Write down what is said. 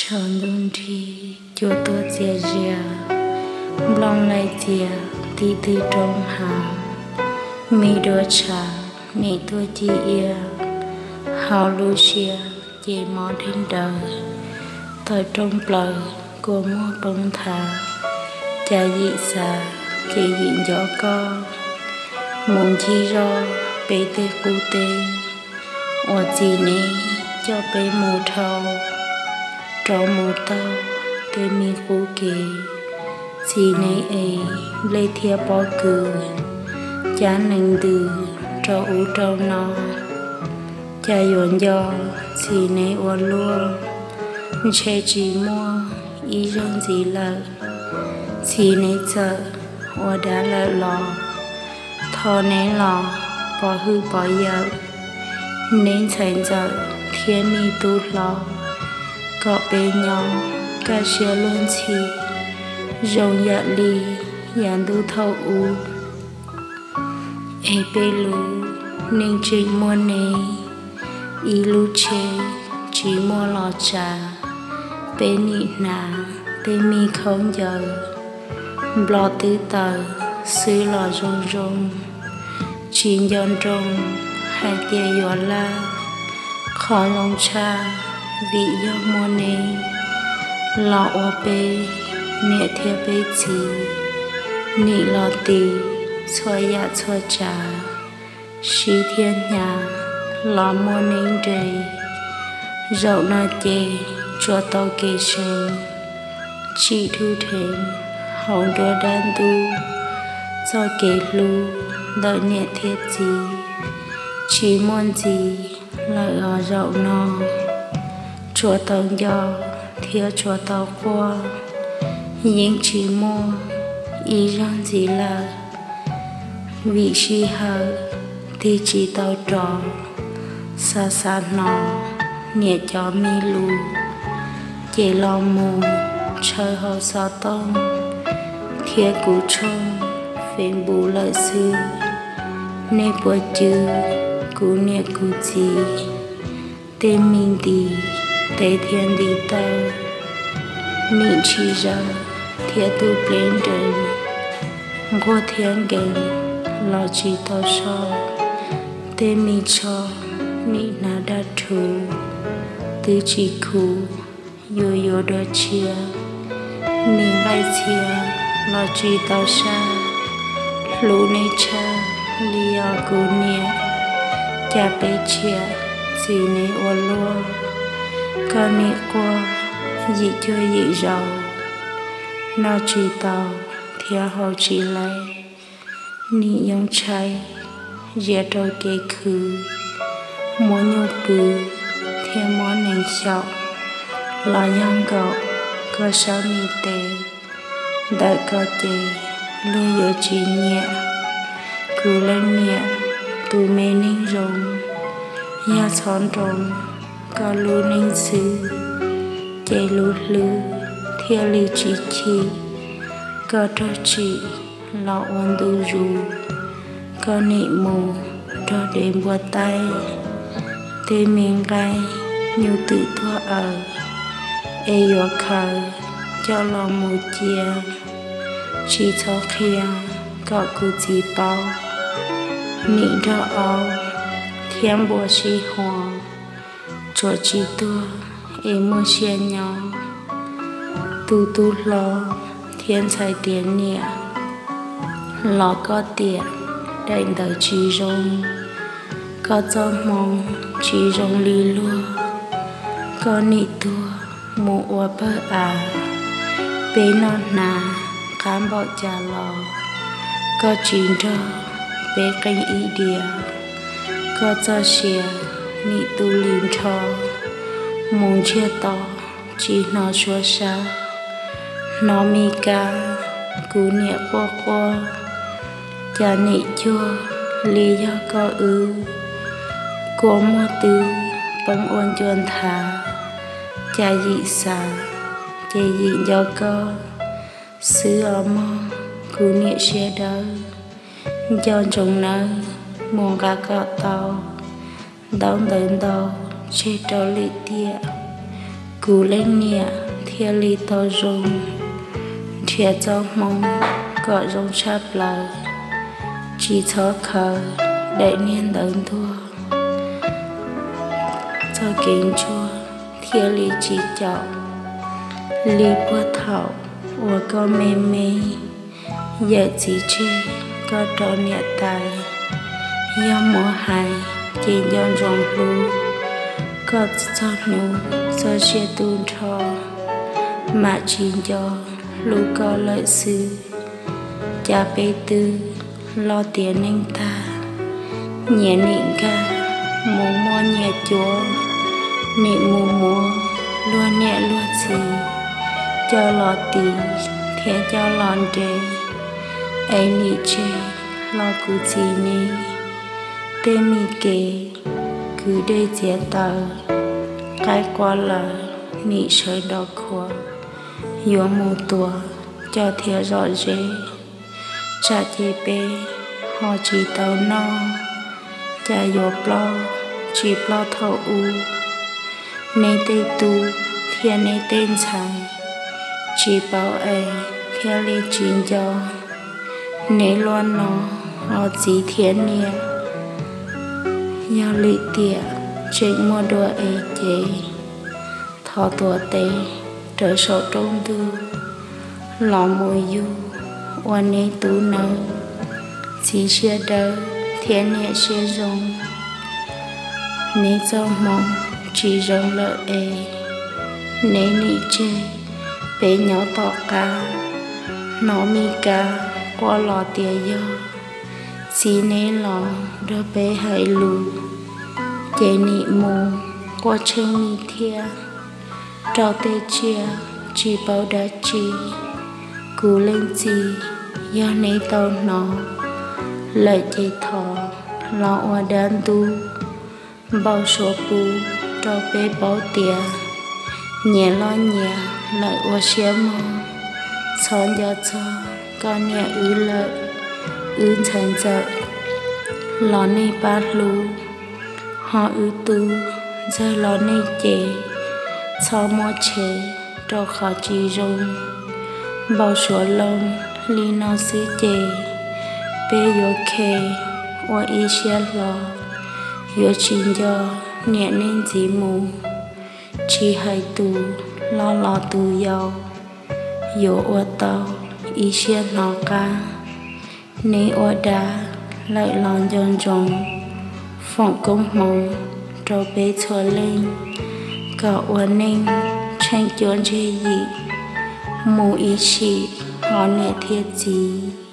Tsaus ntuj nrig cua tuaj txias zias, nplooj laij txias tim tw roob hav, me duav tshav nim tuaj ci ia, hauv lub siab ces mob dheev daws, tawm rooj plaws kua muag poob nthav, cas yim xav ces yim nco koj, mus ncig zoj peb tej qub teb, uas txiv nev coj peb mus dhau, rov mus taug tej me qub kev, txiv nev es nplej thiab pob kws, cab nees ntws rau ub rau no, cas yuav nco txiv nev ua luaj, ntshe tsis muaj ib zaug ntxiv lawm, txiv nev txawm ua dab lawm los, thov neb los pov hwj pov yawm, neb ntxhais ntxawm thiab me tub hlob, kom peb nyob kaj siab luag ntxhi, zoo yam li yav ntuj thaum ub. Es peb lub neej tseem muaj neb, ib lub tsheb tsis muaj los tsav, peb nim hnav tej me khaub ncaws, nplo twb tawm xwb los zoo zoo, tsis nco nroo hais tias yuav laj, qhov zoo tshaj vim yog muaj neb, los ua peb niam thiab peb txiv, nim los tiv txhua yam txhua tsav, sib thiab hnyav los muaj neb nres. Zaum no ces tsuas tau kev seev, tsim dhub dheev hauv nruab dab ntub, txoj kev hlub ntawm niam thiab txiv tsis muaj ntxiv lawm os zaum no. Tsuas tau nco thiab tsuas tau quaj, yeej tsis muaj ib zaug ntxiv lawm, vim sij hawm tig tsis tau rov, xav xav hnov niam cov me lus, ces los mus ntshaw hauv xov tooj thiab kuv tshooj Facebook lawm xwb. Nej puas cw kuv niam kuv txiv tej me ntiv teb thiab ntiv taw, nim tsis zawv thiab tus pleb nrees, nquag thiab nkees los tsis tau so, tej me tsho nim hnav daj rhuv, twb tsis khuv yuav yuav dua tshiab, nim nqaij txhia los tsis tau saj, hlub nej tshaj li os kuv niam, cas peb tshiab txim nej ua luaj, koj nim quaj yim cuag yim zaus, noj tsis tau thiab haus tsis laib, nim yoo tshaib zias rau kev khwv, muab nyuj pw thiab muab nees xyaum, los yog nkaum koj sab me tes, ntawm koj ces luag yuav tsis nyiam. Kuv leej niam tus me neeg zoo, yog txhob nroo koj lub neej xwb, ces lub hlwb thiaj li tsis chim. Koj raug tsim los ua ntu zus, koj nim mus nrog dev npua taib, tej me nqaij nyuj twm tuag aws, es yuav khaws coj los mus cia. Tsis txhob qhia kom kuv txiv paub, nim nrog aub thiab npua sib huas, tsuas tsis tuag es muaj sia nyob. Tus tub hlob thiab ntxhais tiav niam, los koj tiam daim ntawv tsis zoo, koj txoj hmoo tsis zoo li luag, koj nim tuag mus ua pawg av. Peb noj hnav qab npaum cas los koj tsis nrog peb qeej ib diav, koj txoj sia nim tu li nrho, mus ntsiag to tsis hnov suab sab. Hnov me kab kuv niam quaj quaj, cas nim cuag li yog koj wb, kua muag twb poob ua ncua nthav, cas yim xav ces yim nco koj xwb os mog kuv niam siab dawb. Nco ntsoov nawb, mus nqa kom tau ntaub ntawv ntau tseg rau lwm tiam. Kuv leej niam thiaj li tau zoo nrhiav txoj hmoo kom zoo tshaj plaws, tsis txhob khaws daim niag ntawv ntuag. Txoj kev ntsuag thiaj li tsis caum li puag thaum uas koj me me. Yawm txiv tseg koj rau niam tais, yog muab hais ces nco ntsoov hlub koj txog hnub txoj sia tu nrho, mam tsis nco hlub koj lawm xwb. Cas peb twb los tiav neej tag, nyias nim nkag mus muaj nyias cuab, nim mus muab luag niam luag txiv coj los tiv thiab coj los nres, es nim tseg los kuv txiv ne. Tej me kev kwv dej txiav taws, qaib qua lawm nim sawv nrov khuav, yuav mus tuav coj thiab zom zeb. Tsam ces peb ho tsis tau noj, cas yuav ploj tsis ploj thaum ub. Neb tej tub thiab neb tej ntxhais tsis paub es thiaj li tsis nco. Neb luaj no los txiv thiab niam, yog lwm tiam tseem muaj dua es ces thov tuav tes raws saum rooj ntug los mus yug ua neb tub nawb. Txiv siab dawb thiab niam siab zoo, neb txoj hmoo tsis zoo lawm es neb nim tseg peb nyob tom qab. Hnov Mis Kas quaj los tias yog txiv neb los nrog peb hais lus, ces nim mus quaj tsheej mi thiab. Rau tej tsiaj tsis paub dab tsi, kuv leej txiv, yog neb tau hnov lawm ces thov los ua dab ntub npau suav pub rau peb paub tias nyias loj nyias lawm ua siab mog. Txhob nco txog koj niam wb lawm. Wb ntxhais ntxawm los nej pab hlub, ho wb tub ntxawg los nej cem. Txhob muab tshev rau qhov tsis zoo, npau suav loo li no xwb ces peb yuav khe ua ib siab hlo. Yuav tsis nco niam nej ntxiv mus, tsis hais tus loj los tus yau, yuav ua tau ib siab hnov qab. Neb ua dab lawm los nco ntsoov, foom koob hmoov rau peb txhua leej, kom ua neej tsheej cuab ntseg yim mus ib sim ho niam thiab txiv.